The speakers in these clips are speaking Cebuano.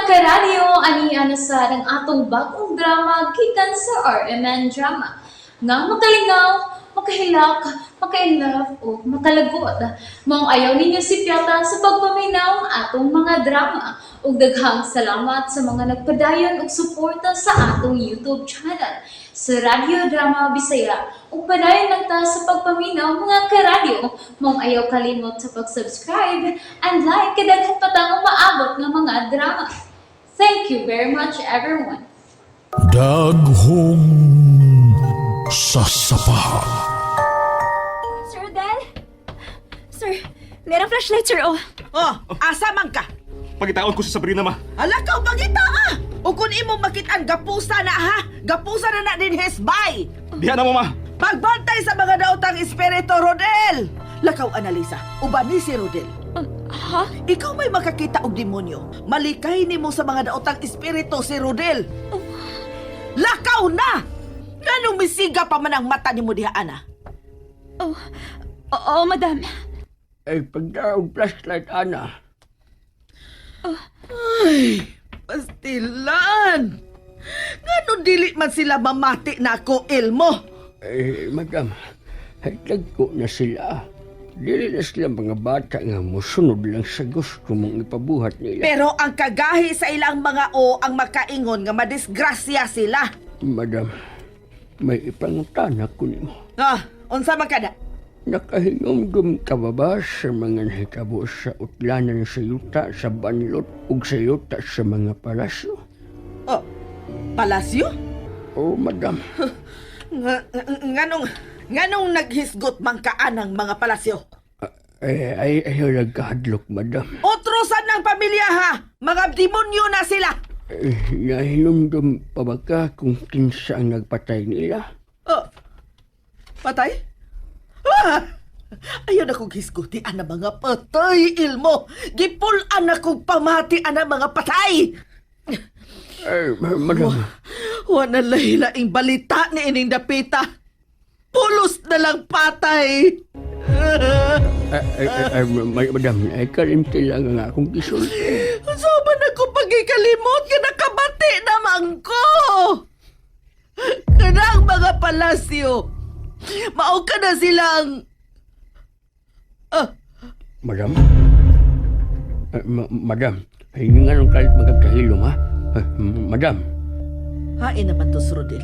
Karadyo, ani na sa ang atong bagong drama gikan sa RMN Drama. Nga makalingaw, makahilak, maka-inlove o makalagot. Maong ayaw ninyo sipyata sa pagpaminaw ang atong mga drama. Ug daghang salamat sa mga nagpadayon og suporta sa atong YouTube channel sa Radyo Drama Bisaya. Ug padayon lang ta sa pagpaminaw, mga karadyo. Maong ayaw kalimot sa pag-subscribe and like kay daghan pa tang umaabot nga mga drama. Thank you very much, everyone. Daghong sasapa. Sir Rodel? Sir, merong flashlight, sir, oh. Oh, asa man ka? Pagitaon ko si Sabrina, ma. Ala ka, pangita ah! O kung imo makitaan, gapusa na ha! Gapusa na na din hesbay! Diha na mo, ma. Pagbantay sa mga daotang espiritu, Rodel! Lakaw, Analisa, uban ni si Rodel. Ha? Ikaw may makakita og demonyo. Malikay nimo sa mga daotang espiritu si Rodel. Lakaw na! Nganong misiga pa man ang mata nimo diha, ana? Oh, oo, madam. Ay, pagdaog flashlight, ana. Ay, pastilan! Nganong dili man sila mamati na ako, Ilmo? Eh, madam, ay tagko na sila. Dili na sila mga bata nga musunod lang sa gusto mong ipabuhat nila. Pero ang kagahi sa ilang mga o ang makaingon nga madisgrasya sila. Madam, may ipangutana ko nimo. Ah, unsa man kada? Nakahinumdum ka ba ba sa mga nahitabo sa utlanan sa yuta, sa banlot, ug sa yuta sa mga palasyo? Oh, palasyo? Oh, madam, Nganong nganong naghisgot man ka anang mga palasyo? ay, ay, ayaw nagkahadlok, madam. Otrosan ng pamilya ha. Mga demonyo na sila. Eh, nahinumdum pa ba ka kung kinsa ang nagpatay nila? Oh, patay? Ah! Ayaw na kong hisguti ang mga patay, Ilmo. Gipulan na kong pamati ang mga patay. Ay, madam, Wala lahilaing balita ni ining dapita. Pulos na lang patay. ay, ay, ay, ay, madam, ay kalimti lang ang akong gisulti. So man ako pagikalimot nga nakabati naman ko. Kanang mga palasyo. Mao ka na silang... Ah, Madam? Ay, madam, ay nga nung kalit magkakahilom, ha? Ay, madam? Hain naman to, Rodel.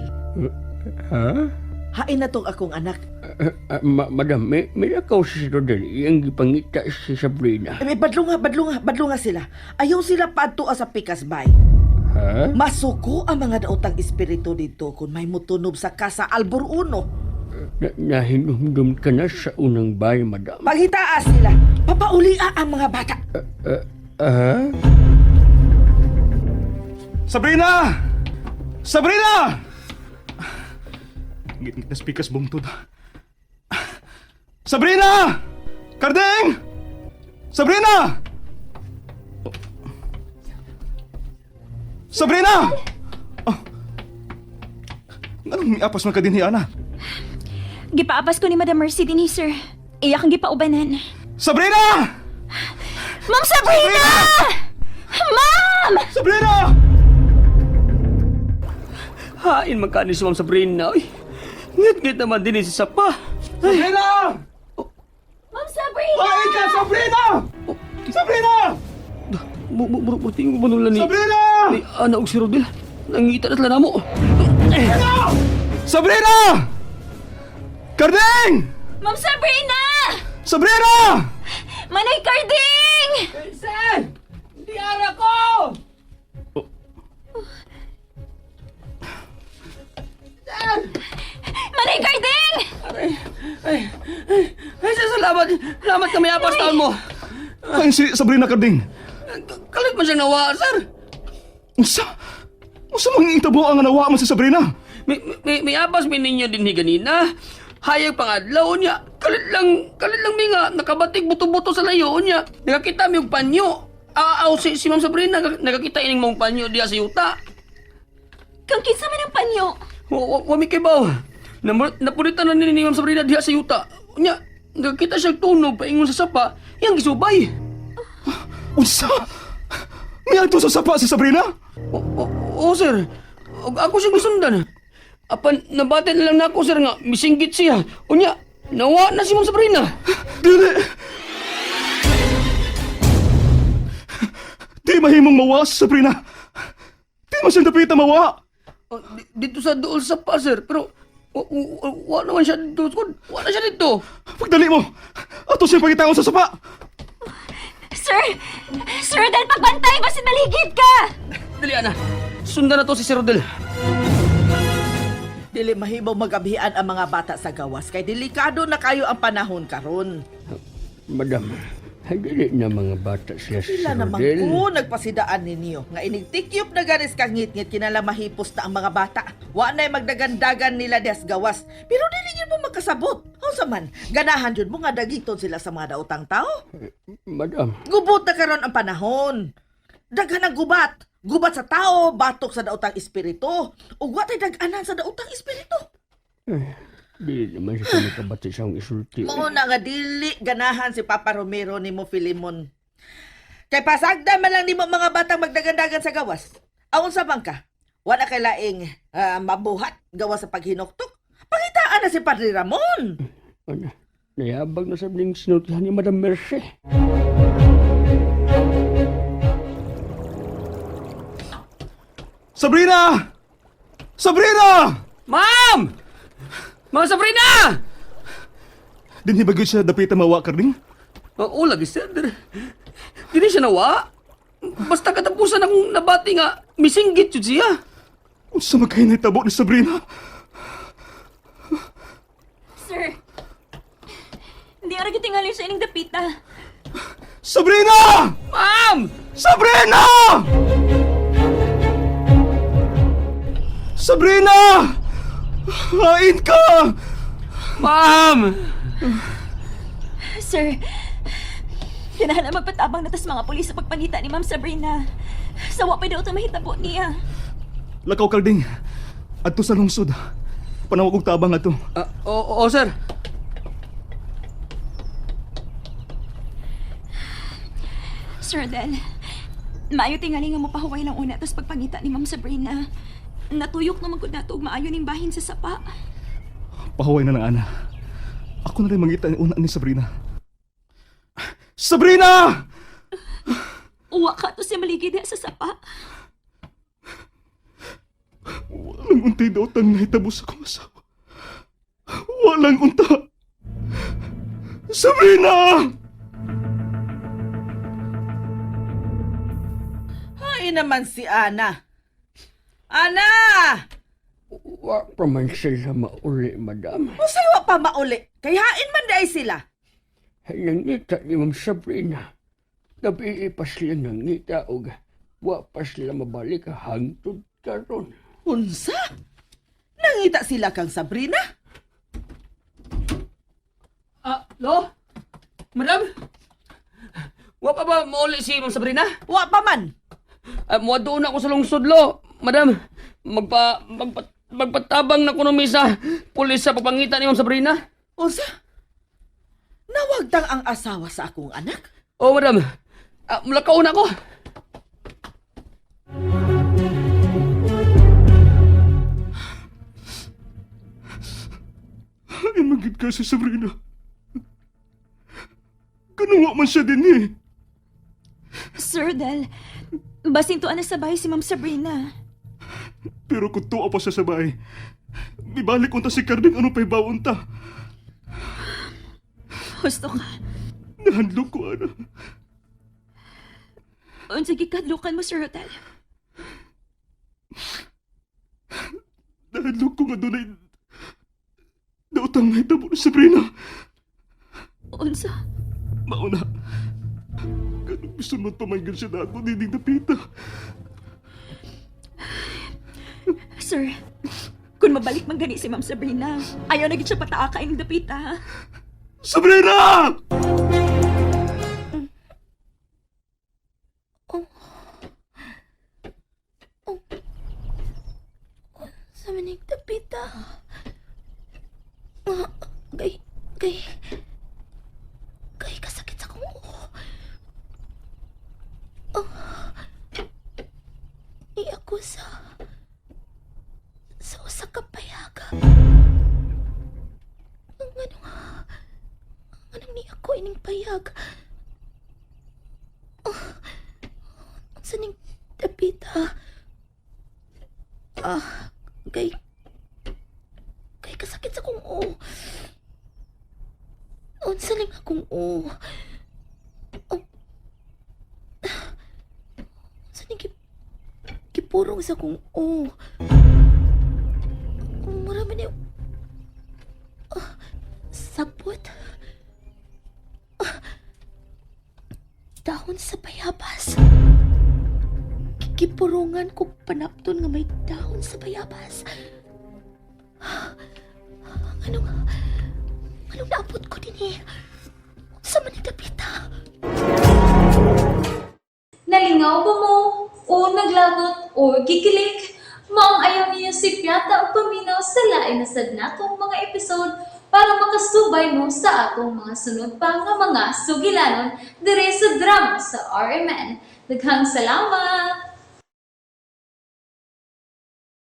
Ha? Hain na tong akong anak. Madam, may lakaw si Rodel. Iyang gipangita si Sabrina. Eh, may badlunga, badlunga, badlunga sila. Ayaw sila paadtua sa Pikas Bay. Ha? Masuko ang mga daotang espiritu dito kung may mutunob sa Casa Albor Uno. Nahinumdum ka na sa unang bay, madam. Panghitaa sila. Papaulia ang mga bata. Ha? Sabrina! Sabrina! Ngit-ngit na speakers bungtod. Sabrina! Karding! Sabrina! Sabrina! Oh. Anong miapas man ka din, Ana? Gipaapas ko ni Madam Mercy din, sir. Iyak ang gipaubanan. Sabrina! Ma'am Sabrina! Ma'am! Sabrina! Hain man ka ni si Ma'am Sabrina. Uy, ngit-ngit naman din si Sapa. Sabrina! Ma'am Sabrina! Pain ka, Sabrina! Sabrina! Tingin ko ba nula ni... Sabrina! Ni Ana og si Rodel. Nangita na sila namo. Sabrina! Karding! Ma'am Sabrina! Sabrina! Manay Carding! Sir! Di ara ko! Manay Carding! Ay, ay, ay, sir, salamat. Salamat kami apas taon mo. Ay, si Sabrina, Karding. Kalit man siyang nawa, sir. Unsa? Unsa mang itabo ang nawa mo si Sabrina? May apas mi ninyo din hi ganina. Hayag pangadlaw niya. Kalit lang mi nga nakabatig buto-buto sa layo niya. Nakakita mi og panyo. Aaw si Ma'am Sabrina nakakita ining mong panyo diya sa yuta. Kang kinsa man ang panyo? Wa mi kibaw. Napuritan na ni Ma'am Sabrina diha sa yuta. Nya, nakakita siya tunog paingon sa sapa, iyang gisubay. Unsa? May Niadto sa sapa si Sabrina? Oo, sir. Ug ako siyang gisundan. Apan nabati na lang nako, sir, nga misinggit siya. Unya, nawa na si Ma'am Sabrina. Dili! Di mahimong mawa si Sabrina. Di man siyang dapita mawa. Oh, dito sa dool sa pa, sir. Pero wa naman siya dito. Wa na siya dito. Pagdali mo! Ato siyang pagitaon sa sapa! Sir! Sir Rodel, pagbantay! Basin maligid ka! Dali, ana. Sundan na to si Sir Rodel. Dili mahimo magabihan ang mga bata sa gawas kay delikado na kayo ang panahon karon. Madam, dili na mga bata sila si Pila Sir naman Rodel. ko nagpasidaan ninyo nga inigtikyop na ganis kang ngitngit kinala mahipos na ang mga bata. Wa na'y magdagandagan nila des gawas. Pero dili gyud mo makasabot. Unsa man, ganahan jud mo nga dagiton sila sa mga daotang tao. Madam, Gubot na karon ang panahon. Daghan ang gubat. Gubat sa tao, batok sa daotang espiritu. Ug wa tay dag-anan sa daotang espiritu. dili naman siya makabati sa akong isulti. Mao na nga dili ganahan si Papa Romero nimo Filimon. Kay pasagdan man lang nimo mga batang magdagandagan sa gawas. Aon sa bangka? Wala kay laing mabuhat gawas sa paghinuktok. Pangitaan na si Padre Ramon. Ano, nayabag na sab ning sinultihan ni Madam Mercy. Sabrina! Sabrina! Ma'am! Ma'am Sabrina! Dinhi ba gyud siya dapita mawa karning? Oo, lagi, sir. Dili siya nawa. Basta katapusan akong nabati nga, misinggit yun siya. Unsa man kay nahitabo ni Sabrina? Sir! Hindi ara gitingali siya ining dapita. Sabrina! Ma'am! Sabrina! Sabrina! Hain ka! Ma'am! Sir, kinahanglan magpatabang na tas mga pulis sa pagpangita ni Ma'am Sabrina. Sawa pa daw ito mahitabo niya. Lakaw kalding. Adto sa lungsod. Panawag og tabang ato. Ah, oo, oo, sir. Sir Rodel, maayo tingali nga mopahuway lang una tas pagpangita ni Ma'am Sabrina. Natuyok naman gud nato og maayo ning bahin sa sapa. Pahuway na ng ana. Ako na rin mangita ni una ni Sabrina. Sabrina! Uwa ka to siya maligid diha sa sapa. Walang untay daw tang nahitabo sa akong asawa. Walang unta. Sabrina! Hay naman si Ana. Ana! Wa pa man sila mauli, madam. Usay wa pa mauli. Kay hain man di ay sila. Nangita ni Ma'am Sabrina. Gabi pa sila nangita og wa pa sila mabalik hangtod karon. Unsa? Nangita sila kang Sabrina? Ah, lo? Madam? Wa pa ba mauli si Ma'am Sabrina? Wa pa man. Ah, muadto na ako sa lungsod, lo. Madam, magpatabang na kuno mi sa pulis sa pagpangita ni Ma'am Sabrina. Unsa? Nawagtang ang asawa sa akong anak? Oh, madam. Ah, mulakaw na ako. Hain magid ka si Sabrina. Kanuwa man siya din eh. Sir Rodel, basin tuan na sa bahay si Ma'am Sabrina. Pero kung tuwa pa siya sa bahay, ibalik unta si Carding ano pa'y baon ta. Husto ka. Nahandlok ko, ana. Unsa gikadlukan mo, Sir Rodel? Nahandlok ko nga doon ay daotang nahitabo ni Sabrina. Unsa? Mauna. Ganun gusto mo pamanggil siya na ako, dinding napita. Sir, kung mabalik man gani si Ma'am Sabrina, ayaw na gid siya pataaka ining dapita. ha? Sabrina! Sa manig dapita. Gay, gay, gay kasakit sa kong ulo. Ko sa usa ka payag. Ang ano anong ni ako ining payag? Ah, unsa ning dapita? Ah, kay kasakit sa kong o. Unsa ning akong o? Oh. Unsa ning gipurong sa kong o? Marami na ah, sapot. Ah, dahon sa bayabas. Gipurungan ko panapton nga may dahon sa bayabas. Ah, Anong, anong naabot ko din eh? Sa manigapita. Nalingaw ba mo? O naglagot o gikilig? Maong ayaw niyo si Piata og paminaw sa lain na sad natong mga episode para makasubay mo sa atong mga sunod pa nga mga sugilanon dire sa drama sa RMN. Daghang salamat!